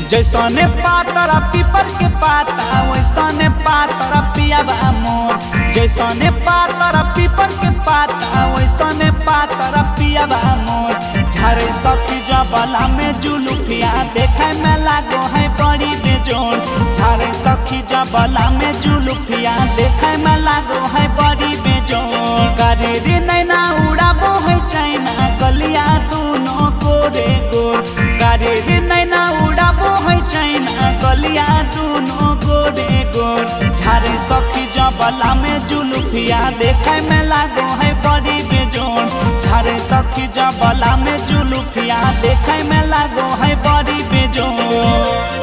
जैसने पातर पीपर के पाता वैसने पातर पियाबा मोर। जैसने पातर पीपर के पाता वैसने पातर पियाबा मोर। झारे सखी जबला में जुलुफिया देखे में लागो है बड़ी बेजोड़। झारे सखी जबला में जुलुफिया देखे में लागो है बड़ी बेजोड़। करे रे नैना उड़ाबो है चाइना गलिया दोनों गोरे गोर। करे रे नैना उड़ाबो है चाइना गलिया दोनों गोरे गोर। झारे सखी जबला में जुलुफिया देखे में लागो है बड़ी बेजोड़। झारे सखी जबला में जुलुफिया देखे में लागो है बड़ी बेजोड़।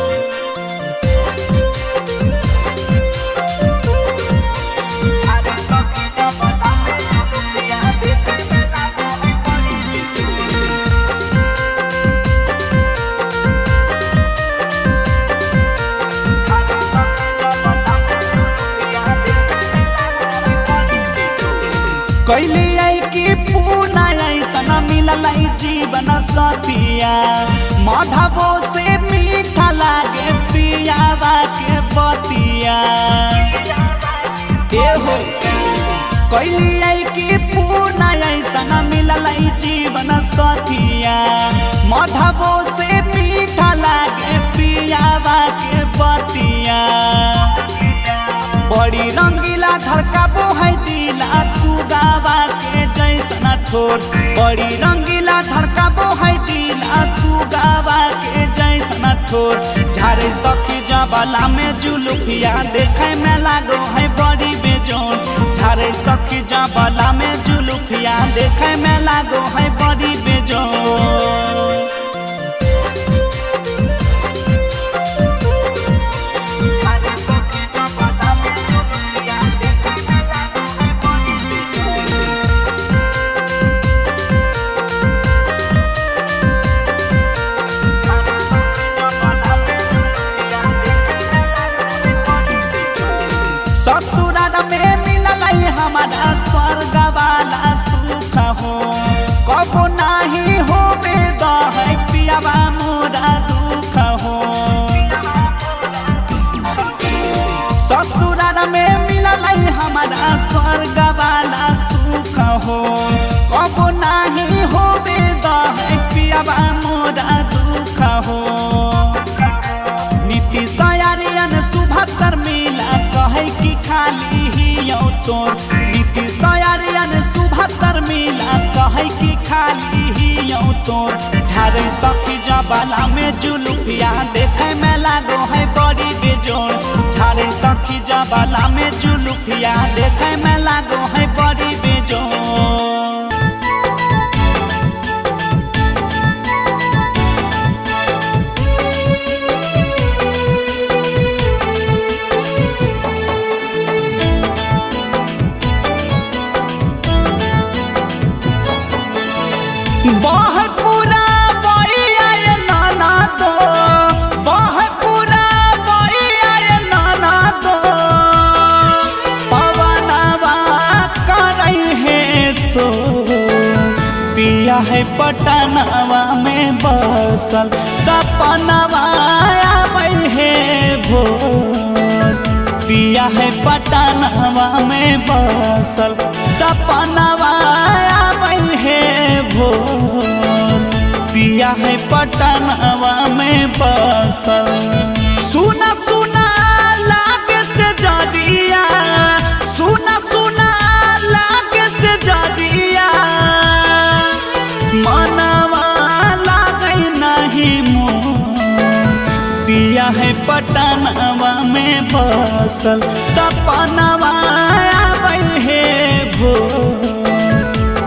कैली आई कि पूना ऐसन मिलल जीवन सतिया। माधवो से मीठा लागे पियावा के बतिया। एहो कैली आई कि पूना ऐसन मिलल जीवन सतिया। माधवो से मीठा लागे पियावा के बतिया। बड़ी रंगीला धड़काबो है दिला सुगावा के जैसन ठोर। बड़ी रंगीला धड़काबो है दिला सुगावा के जैसन ठोर। झारे सखी जबला में जुलुफिया देखे में लागो है बड़ी बेजोड़। झारे सखी जबला में जुलुफिया देखे में लागो है बड़ी बेजोड़। ससुराल में मिलल हमारा स्वर्ग वाला सुख हो। कबो नाही हो है पियावा मोरा दुख हो। ससुराल में मिलल हमारा स्वर्ग वाला सुख हो। कबो नाही हो है पियावा मोरा दुख हो। नीतीश आर्यन सुभाष शर्मिला कहे कि खाली ही तोर। नीतीश आर्यन सुभाष शर्मिला कहे कि खाली ही तोर। झारे सखी जबला में जुलुफिया देखे में लागो है बड़ी बेजोड़। झारे सखी जबला में जुलुफिया देखे में लागो है बड़ी बेजोड़। बहपुरा बइया नाना दो, बहपुरा बइया नाना दो, पवनवा करई है सो। पिया है पटनवा में बसल सपनवा आबै है भोर। पिया है पटनवा में बसल सपनवा आबै है भोर। पिया है पटनवा में बसल। सुना सुना लागे से जरिया, सुना सुना लागे से जरिया, मनवा लागे नहीं मोर। पिया है पटनवा में बसल सपनवा आबै है भोर।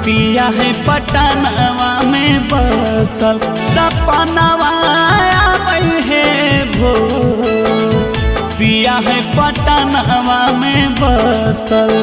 पिया है पटनवा में बसल सपनवा आबै है भोर। पिया है पटनवा में बसल।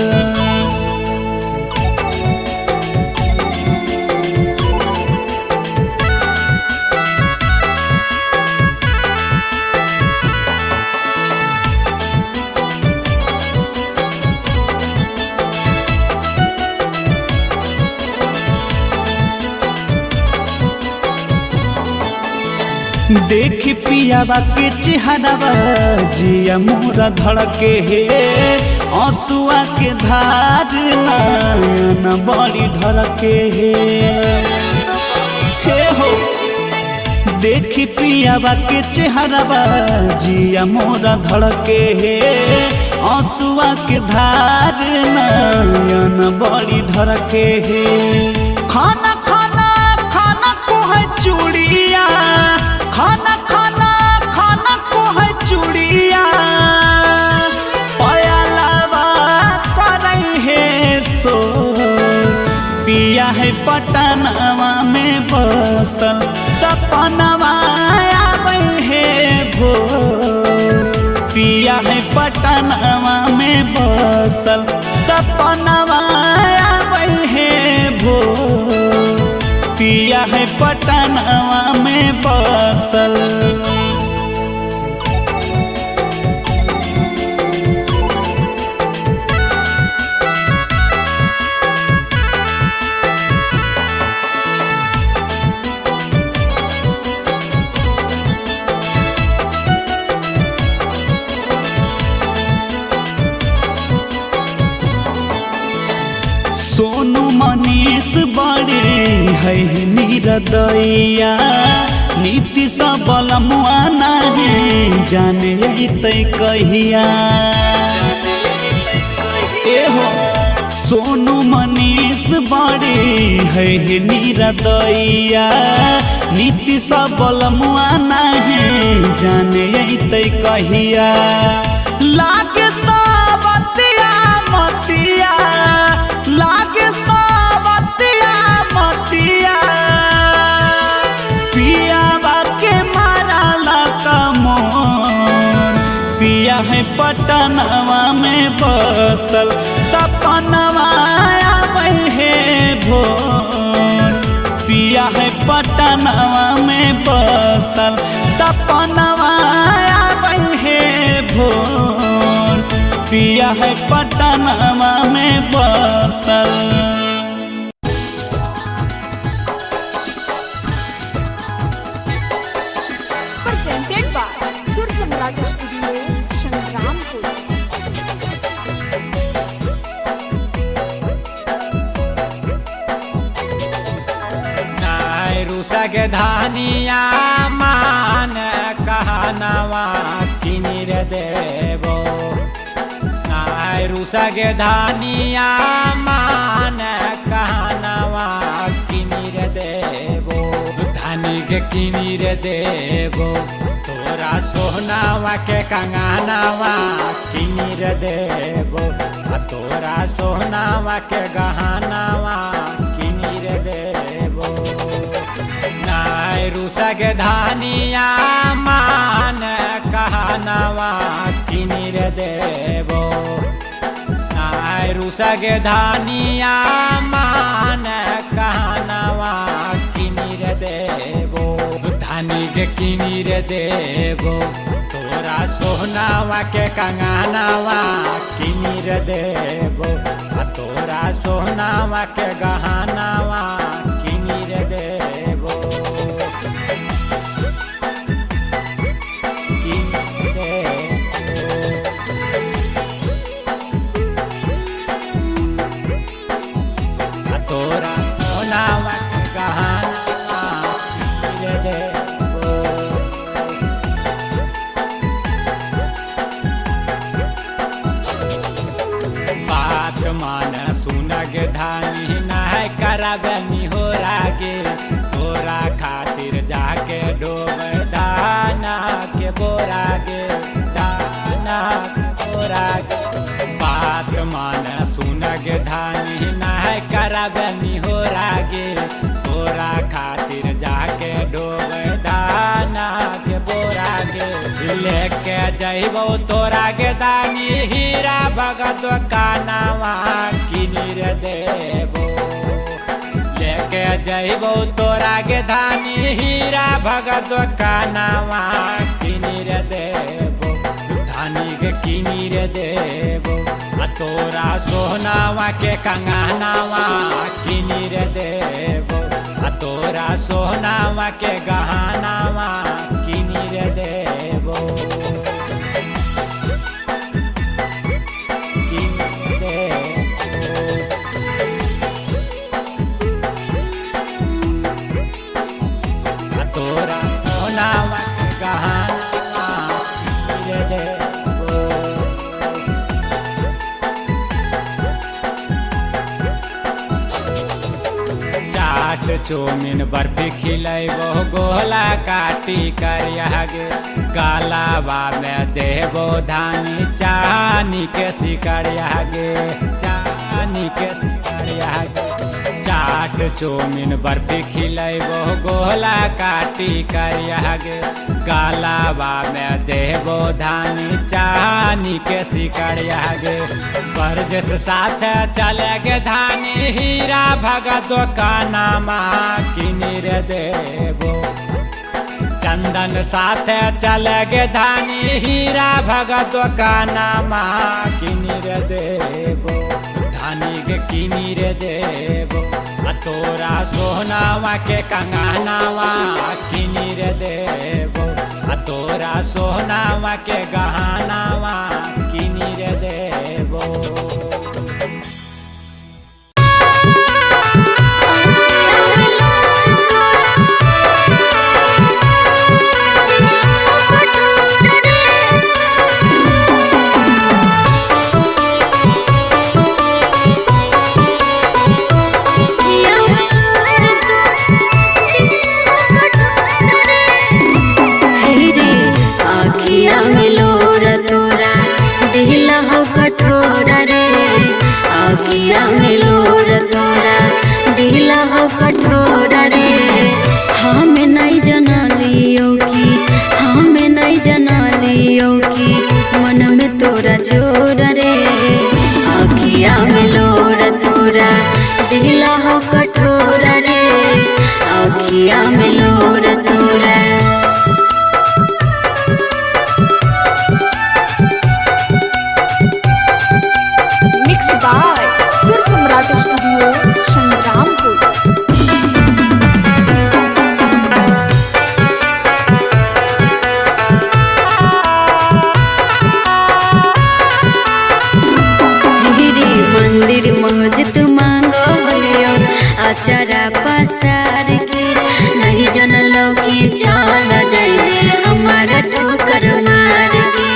देख पियावा के चेहरावा जिया मोरा धड़के हे, आंसुआ के धार नयन बड़ी ढरके हे। हे हो देखी पियावा के चेहरावा जिया मोरा धड़के हे, आंसुआ के धार नयन बड़ी ढरके हे। खाना खाना खाना को है चूड़िया, खाना खाना खाना को है चूड़िया, पयालावा करई हे सो। पिया है पटनवा में बसल, सपनवा आबै हे भोर। पिया है पटनवा में बसल, सपनवा आबै हे भोर। पिया है पटनवा में बसल। सोनू मनीष बड़े है निरदैया, नीति सबल मुआना है जाने अतै कहिया। एहो सोनू मनीष बड़े है निरदैया, नीति सबल मुआना है जाने अतै कहिया। लागे सावतिया मतिया, लागे सावतिया मतिया, पियावा के मारा कमोर। पिया है पटनवा में बसल, सपनवा आबै हे भोर। पिया है पटनवा में बसल, सपनवा आबै हे भोर। पिया है पटनवा में बसल। Presented by Sur Samrat Studio, Sangrampur. नाय रुसग धानिया मान कहनवा किनिर देबो। नाय रुसग धानिया मान कहनवा किनिर देबो, धानी के किनिर देबो। तोरा सोहनावा के कंगनवा किनिर देबो, आ तोरा सोहनावा के गहनावा किनिर देबो। नाय रुसग धानिया मान कहनवा किनिर देबो। नाय रुसग धानिया मान कहनवा किनिर देबो, धानी के किनिर देबो। तोरा सोहनावा के कंगनवा किनिर देबो, आ तोरा सोहनावा के गहनावा किनिर देबो। किनिर देबो। आ तोरा सोहनावा के गहनावा किनिर देबो। बात मान सुनग धानी नाय करबनी हो रागे, तोरा खातिर जाके डोब दाना के बोरागे, दाना के बोरागे। बात मान सुनग धानी नाय करबनी हो रागे, तोरा खातिर जाके डोब दाना के बोरागे। लेके जइबो तोरा के दानी हीरा भगत कानावा किनिर देबो। लेके जइबो तोरा के धानी हीरा भगत कानावा किनिर देबो, धानी के के किनी रे देबो आ तोरा सोनावा के कंगनावा किनी रे देबो आ तोरा सोनावा के गहनावा किनी रे देबो किनी रे देबो। आ तोरा सोनावा के गहनावा किनी रे देबो। चाट चौमिन बर्फी खिलैबो गोला काटी करिया गे गलावा में देबो धानी चानी के सिकरिया गे चानी के सिकरिया गे। चाट चौमिन बर्फी खिलैबो गोला काटी करिया गे गलावा में देबो धानी चानी के सिकरिया गे। बरजस साथ चले गे धानी हीरा भगत दोकानामा किनी रे देबो। चंदन साथ चले गे धानी हीरा भगत दोकानामा किनी रे देबो धानी के किनी रे देबो आ तोरा सोनावा के कंगनावा किनी रे देबो आ तोरा सोनावा के गहनावा किनी रे देबो। आखिया में लोर तोरा दिल हो कठोर रे। आखिया में लोर तोरा दिल हो कठोर रे। हम नहीं जना लियो कि हम नहीं जना लियो कि मन में तोरा चोर रे। आखिया में लोर तोरा दिल हो कठोर रे। आखिया में लोर तोरा। Mix by Sur Samrat studio Sangrampur. रे मंदिर मस्जिद मांगो हलियो अचारा पसार के नहीं जनलो कि चल जाइबे हमारा ठोकर मार के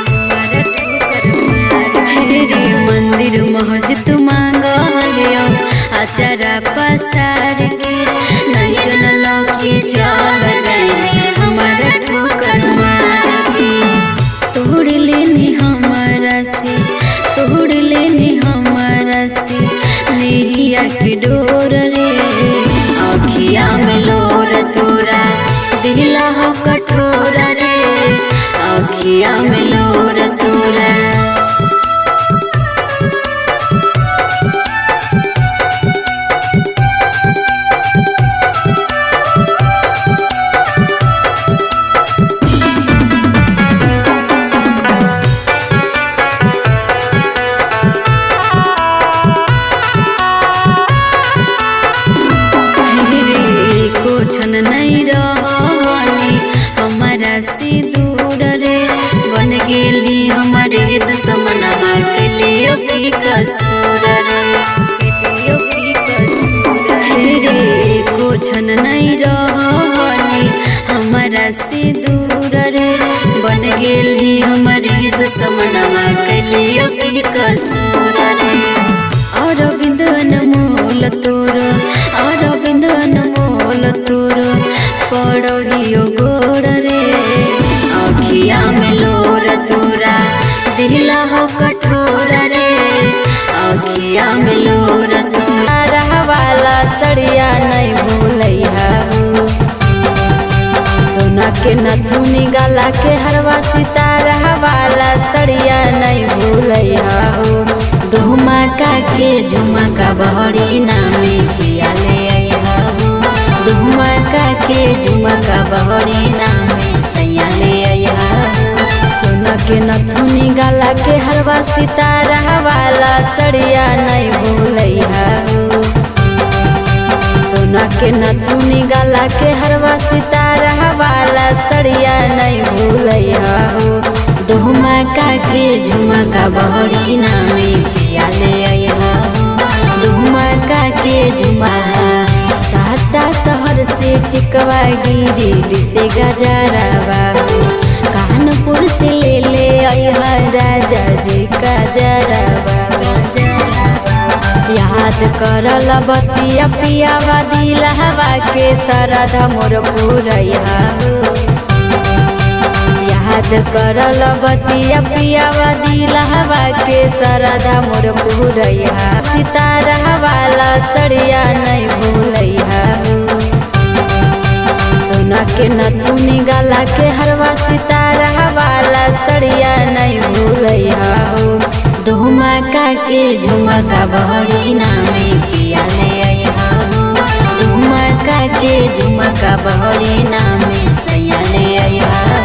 हमारा ठोकर मार के। रे मंदिर मस्जिद मांगो हलियो अचारा पसार के नहीं जनलो कि चल जाइबे हमारा ठोकर मार के। तोड़ लेनी हमारा से तोड़ लेनी हमारा से नेहिया के डोर रे। आखिया में लोर तोरा दिला हो कठोर रे। आखिया में लोर तोरा। रे को क्षण नहीं रहनी हमारा से दूर रे। बन गेली हमारे दुश्मनवा के लिए की कसूर रे के लिए की कसूर रे। को क्षण नहीं रहनी हमारा से दूर रे। बन गेली हमारे दुश्मनवा के लिए की कसूर रे। अरविंद अनमोल तोर अरविंद अनमोल तोर पड़ियो गोर रे। आखिया में लोर तोरा दिल हो कठोर रे। आखिया में लोर तोरा। वाला सड़िया नहीं भूलैहा हो। सोना के नथुनी गला के हरवा सितारा वाला सड़िया नहीं भूलैहा हो। धुमका के झुमका बहरी नामे किया ले अइहा हो। धुमका के झुमका बहरी नामे सैया ले अइहा हो। सोना के नथुनी गला के हरवा सितारा वाला सड़िया नहीं भूलैहा हो। सोना के नथुनी गला के हरवा सितारा वाला सड़िया नहीं भूलैहा हो। दुमका के झुमका बहरी नामे पिया ले अइहा हो। दुमका के झुमा टाटा शहर से टिकवा गिरी से गजरावा हो। कानपुर से ले ले अइहा राजा जी का जरावा। याद करल बतिया पियावा दिलहवा के सरधा मोर पुरैहा हो। याद करल बतिया पियावा दिलहवा के सरधा मोर पुरैहा। सितारा वाला सड़िया नहीं भूलैहा हो। सोना के नथुनी गला के हरवा सितारा वाला सड़िया नहीं भूलैहा हो। दुमका के झुमका बहरी नामे पिया ले अइहा हो। दुमका के झुमका बहरी नामे सैया ले अइहा।